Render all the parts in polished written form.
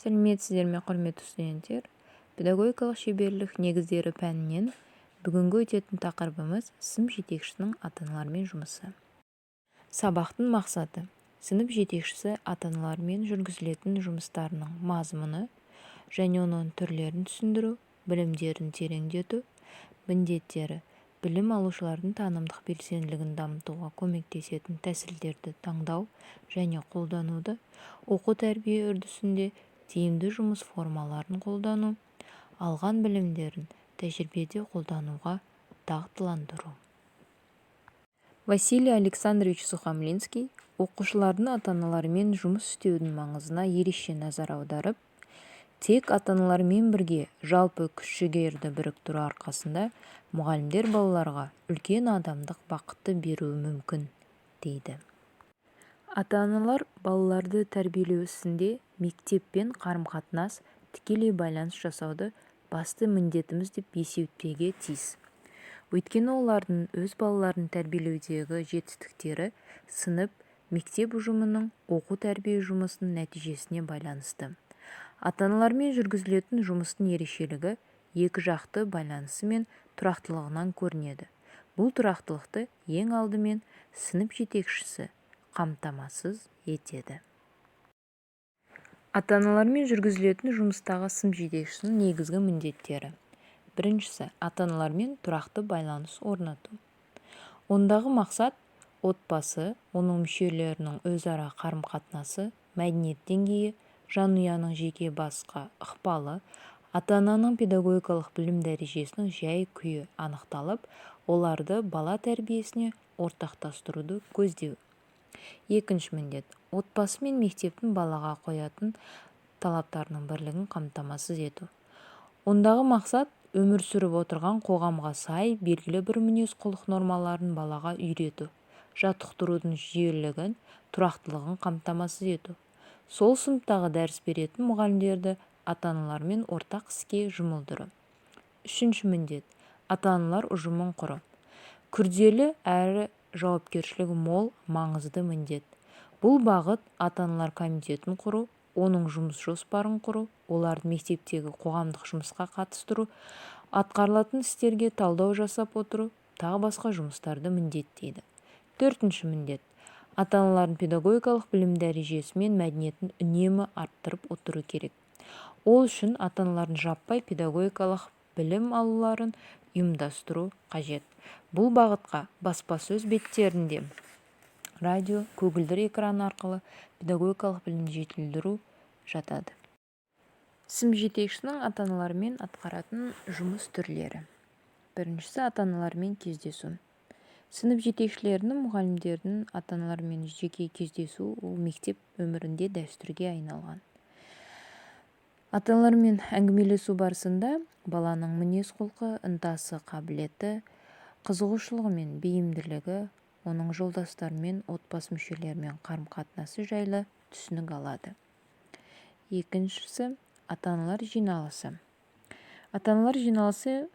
Сәлеметсіздер ме, құрметті студенттер! Педагогикалық шеберлік негіздері пәнінен бүгінгі өтетін тақырыбымыз: сынып жетекшісінің ата-аналармен жұмысы. Сабақтың мақсаты: сынып жетекшісі ата-аналармен жүргізілетін жұмыстарының мазмұны және оның түрлерін түсіндіру, білімдерін тереңдету. Міндеттері: білім алушылардың танымдық белсенділігін дамытуға көмектесетін тәсілдерді таңдау және қолдануды, оқу-тәрбие үрдісінде тиімді жұмыс формаларын қолдану, алған білімдерін тәжірибеде қолдануға дағдыландыру. Василий Александрович Сухомлинский оқушылардың ата-аналарымен жұмыс істеудің маңызына ерекше назар аударып, тек ата-аналармен бірге жалпы күш-жігерді біріктіру арқасында мұғалімдер балаларға үлкен адамдық бақытты беруі мүмкін, дейді. Ата-аналар балаларды тәрбиелеу ісінде мектеппен қарым-қатынас, тікелей байланыс жасауды басты міндетіміз деп есептеуге тиіс. Өйткені олардың өз балаларын тәрбиелеудегі жетістіктері сынып, мектеп ұжымының оқу-тәрбие жұмысының нәтижесіне байланысты. Ата-аналармен жүргізілетін жұмыстың ерекшелігі екі жақты байланысы мен тұрақтылығынан көрінеді. Бұл тұрақтылықты ең алдымен сынып жетекшісі қамтамасыз етеді. Ата-аналармен жүргізілетін жұмыстағы сынып жетекшісінің негізгі міндеттері. Біріншісі: ата-аналармен тұрақты байланыс орнату. Ондағы мақсат: отбасы, оның мүшелерінің өзара қарым-қатынасы, мәдениет деңгейі, жанұяның жеке басқа ықпалы, ата-ананың педагогикалық білім дәрежесінің жай-күйі анықталып, оларды бала тәрбиесіне ортақтастыруды көздеу. Екінші міндет: отбасы мен мектептің балаға қоятын талаптарының бірлігін қамтамасыз ету. Ондағы мақсат: өмір сүріп отырған қоғамға сай белгілі бір мінез-құлық нормаларын балаға үйрету, жаттықтырудың жүйелілігін, тұрақтылығын қамтамасыз ету. Сол сыныптағы дәріс беретін мұғалімдерді ата-аналармен ортақ іске жұмылдыру. Үшінші міндет: ата-аналар ұжымын құру. Күрделі әрі жауапкершілігі мол маңызды міндет. Бұл бағыт ата-аналар комитетін құру, оның жұмыс жоспарын құру, оларды мектептегі қоғамдық жұмысқа қатыстыру, атқарылатын істерге талдау жасап отыру, тағы басқа жұмыстарды міндеттейді. Төртінші міндет: ата-аналардың педагогикалық білім дәрежесі мен мәдениетін үнемі арттырып отыру керек. Ол үшін ата-аналардың жаппай педагогикалық білім алуларын ұйымдастыру қажет. Бұл бағытқа баспасөз беттерінде, радио, көгілдір экран арқылы педагогикалық білімді жетілдіру жатады. Сынып жетекшісінің ата-аналармен атқаратын жұмыс түрлері. Біріншісі: ата-аналармен кездесу. Сынып жетекшілерінің, мұғалімдердің ата-аналармен жеке кездесу ол мектеп өмірінде дәстүрге айналған. Ата-аналармен әңгімелесу барысында баланың мінез-құлқы, ынтасы, қабілеті, қызығушылығы мен бейімділігі, оның жолдастарымен, отбасы мүшелерімен қарым-қатынасы жайлы түсінік алады. Екіншісі: ата-аналар жиналысы. Ата-аналар жиналысы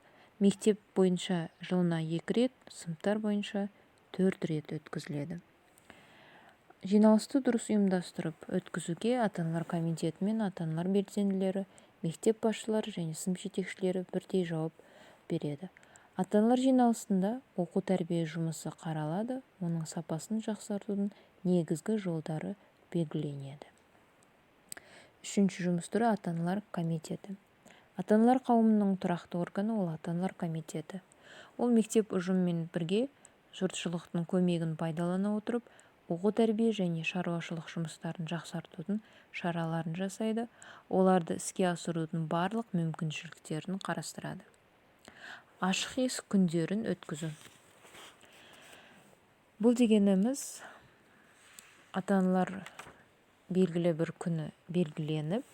мектеп бойынша жылына 2 рет, сыныптар бойынша 4 рет өткізіледі. Жиналысты дұрыс ұйымдастырып өткізуге ата-аналар комитеті мен ата-аналар белсенділері, мектеп басшылары және сынып жетекшілері бірдей жауап береді. Ата-аналар жиналысында оқу-тәрбие жұмысы қаралады, оның сапасын жақсартудың негізгі жолдары белгіленеді. Үшінші жұмыс түрі: ата-аналар комитеті. Ата-аналар қауымының тұрақты органы ол ата-аналар комитеті. Ол мектеп ұжымымен бірге жұртшылықтың көмегін пайдалана отырып, оқу-тәрбие және шаруашылық жұмыстарын жақсартудың шараларын жасайды, оларды іске асырудың барлық мүмкіншіліктерін қарастырады. Ашық есік күндерін өткізу. Бұл дегеніміз, ата-аналар белгілі бір күні белгіленіп,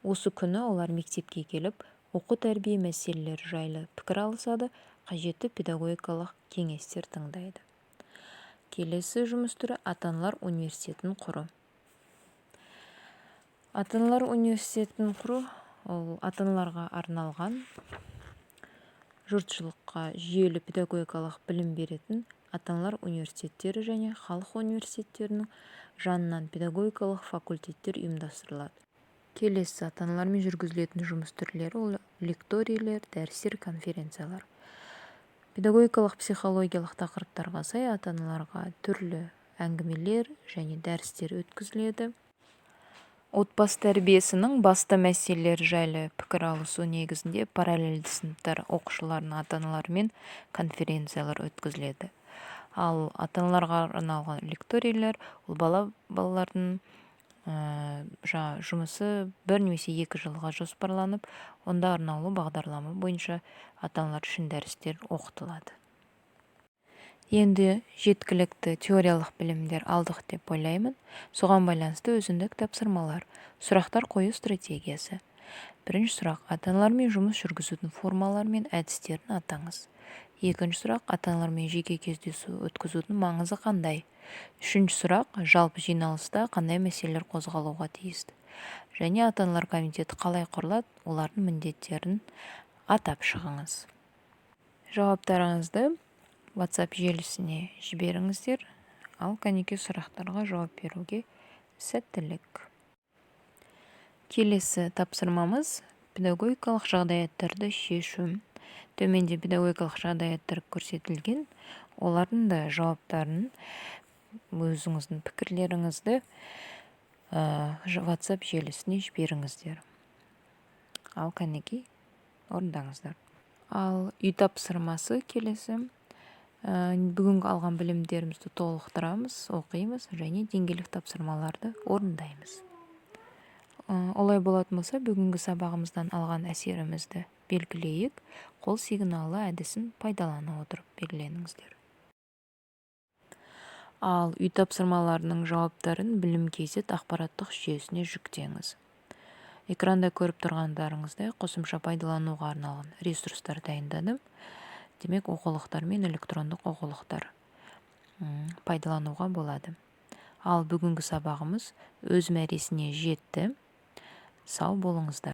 осы күні олар мектепке келіп, оқу-тәрбие мәселелері жайлы пікір алысады, қажетті педагогикалық кеңестер тыңдайды. Келесі жұмыс түрі: ата-аналар университетін құру. Ата-аналар университетін құру ол ата-аналарға арналған, жұртшылыққа жүйелі педагогикалық білім беретін ата-аналар университеттері және халық университеттерінің жанынан педагогикалық факультеттер ұйымдастырылады. Келесі ата-аналармен жүргізілетін жұмыс түрлері ол лекторийлер, дәрістер, конференциялар. Педагогикалық, психологиялық тақырыптарға сай ата-аналарға түрлі әңгімелер және дәрістер өткізіледі. Отбасы тәрбиесінің басты мәселелері жайлы пікір алысу негізінде параллельді сыныптар оқушыларының ата-аналарымен конференциялар өткізіледі. Ал ата-аналарға арналған лекторийлер ол балалардың жаңа жұмысы 1 немесе 2 жылға жоспарланып, онда арнаулы бағдарлама бойынша ата-аналар үшін дәрістер оқытылады. Енді жеткілікті теориялық білімдер алдық деп ойлаймын. Соған байланысты өзіндік тапсырмалар. Сұрақтар қою стратегиясы. Бірінші сұрақ: ата-аналармен жұмыс жүргізудің формалары мен әдістерін атаңыз. Екінші сұрақ: ата-аналармен жеке кездесу өткізудің маңызы қандай? Үшінші сұрақ: жалпы жиналыста қандай мәселелер қозғалуға тиісті және ата-аналар комитеті қалай құрылады, олардың міндеттерін атап шығыңыз. Жауаптарыңызды WhatsApp желісіне жіберіңіздер. Ал кәнекей, сұрақтарға жауап беруге сәттілік! Келесі тапсырмамыз: педагогикалық жағдаяттарды шешу. Төменде педагогикалық жағдаяттар көрсетілген. Олардың да жауаптарын, өзіңіздің пікірлеріңізді WhatsApp желісіне жіберіңіздер. Ал кәнекей, орындаңыздар. Ал үй тапсырмасы келесі: бүгінгі алған білімдерімізді толықтырамыз, оқимыз және деңгейлік тапсырмаларды орындаймыз. Олай болатын болса, бүгінгі сабағымыздан алған әсерімізді белгілейік. Қол сигналы әдісін пайдалана отырып белгілеңіздер. Ал үй тапсырмаларының жауаптарын Білім kz ақпараттық жүйесіне жүктеңіз. Экранда көріп тұрғандарыңыздай, қосымша пайдалануға арналған ресурстар дайындадым. Демек, оқулықтар мен электрондық оқулықтар пайдалануға болады. Ал бүгінгі сабағымыз өз мәресіне жетті. Сау болыңыздар!